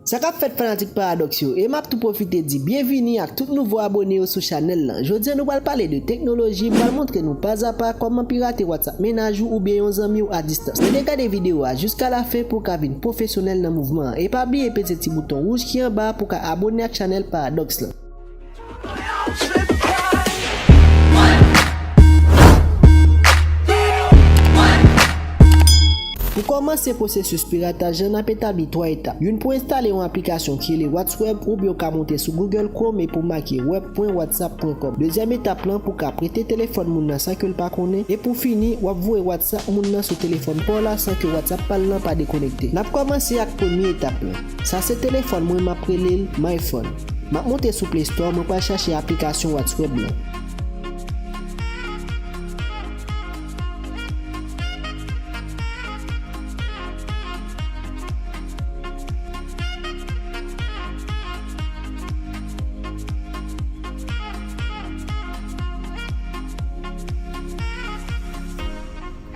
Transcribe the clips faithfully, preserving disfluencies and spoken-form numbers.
Sa k ap fèt fanatik Paradox yo, e m ap tou pwofite di byenvini ak tout nouvo abone yo sou chanèl lan. Jodi a nou pral pale de teknoloji, m pral montre nou pazapa kòman pirate WhatsApp mennaj ou oubyen yon zanmi w a distans. Rete gade videyo a jiska lafen pou w ka vin pwofesyonèl nan mouvman an. E pa bliye peze ti bouton wouj ki anba a pou w ka abone ak chanèl Paradox lan. Pou kòmanse pwosesis pirataj lan, n ap etabli twa etap. Youn pou enstale yon aplikasyon ki rele WhatsWeb oubyen w ka monte sou Google Chrome e pou make web pwen whatsapp pwen com. Dezyèm etap lan pou w ka prete telefòn moun nan san ke l pa konnen. E pou fini, w ap voye WhatsApp moun nan sou telefòn pa w la san ke WhatsApp pa l lan pa dekonekte. N ap kòmanse ak premye etap lan. Sa se telefòn mwen, m ap rele l MyPhone. M ap monte sou Play Store, mwen pral chache aplikasyon WhatsWeb lan.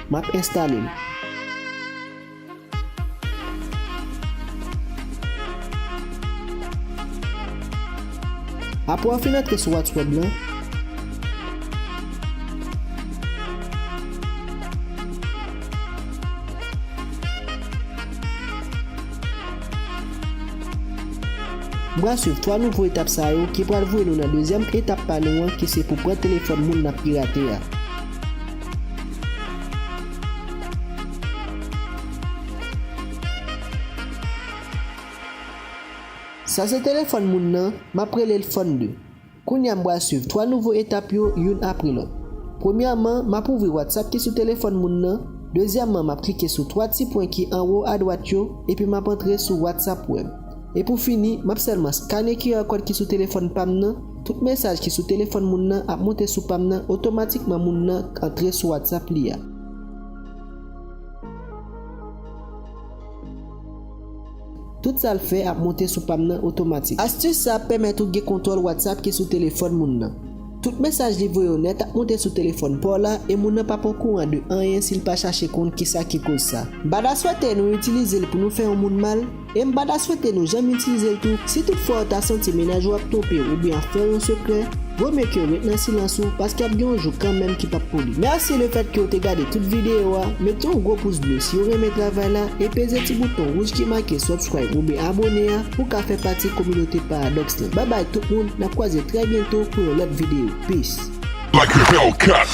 M ap enstale l. Apre w fin antre sou WhatsWeb lan, m pral swiv twa nouvo etap sa yo ki pral voye nou nan dezyèm etap pa nou an, ki se pou pran telefòn moun n ap pirate a. Sa se telefòn moun nan, m ap rele l Phone de. Kounye a m pral swiv twa nouvo etap yo youn apre lòt. Premyèman, m ap ouvri WhatsApp ki sou telefòn moun nan. Dezyèmman, m ap klike sou twa ti pwen ki anwo adwat yo, epi m ap antre sou WhatsApp Web. E pou fini, m ap sèlman skane Q R kòd ki sou telefòn pa m nan. Tout mesaj ki sou telefòn moun nan ap monte sou pa m nan, otomatikman moun nan antre sou WhatsApp li a. Tout sa l fè ap monte sou pa m nan otomatik. Astis sa ap pèmèt ou gen kontwòl WhatsApp ki sou telefòn moun nan. Tout mesaj li voye yo nèt ap monte sou telefòn pa w la, e moun nan p ap okouran de anyen si l pa chache konn kisa ki koz sa. M pa ta swete nou itilize l pou nou fè yon moun mal, e m pa ta swete nou janm itilize l tou. Si toutfwa w ta santi mennaj ou ap twonpe w oubyen ap fè w yon sekrè, vo mye ke w ret nan silans ou, paske ap gen yon jou kanmenm ki p ap pou li. Mèsi lefèt ke w te gade tout videyo a, mete yon gwo pous ble si w renmen travay la, e peze ti bouton wouj ki make subscribe oubyen abone a pou w ka fè pati kominote Paradox lan. Babay tout moun, n ap kwaze trè byento pou yon lòt videyo. Peace. Like a Hellcat.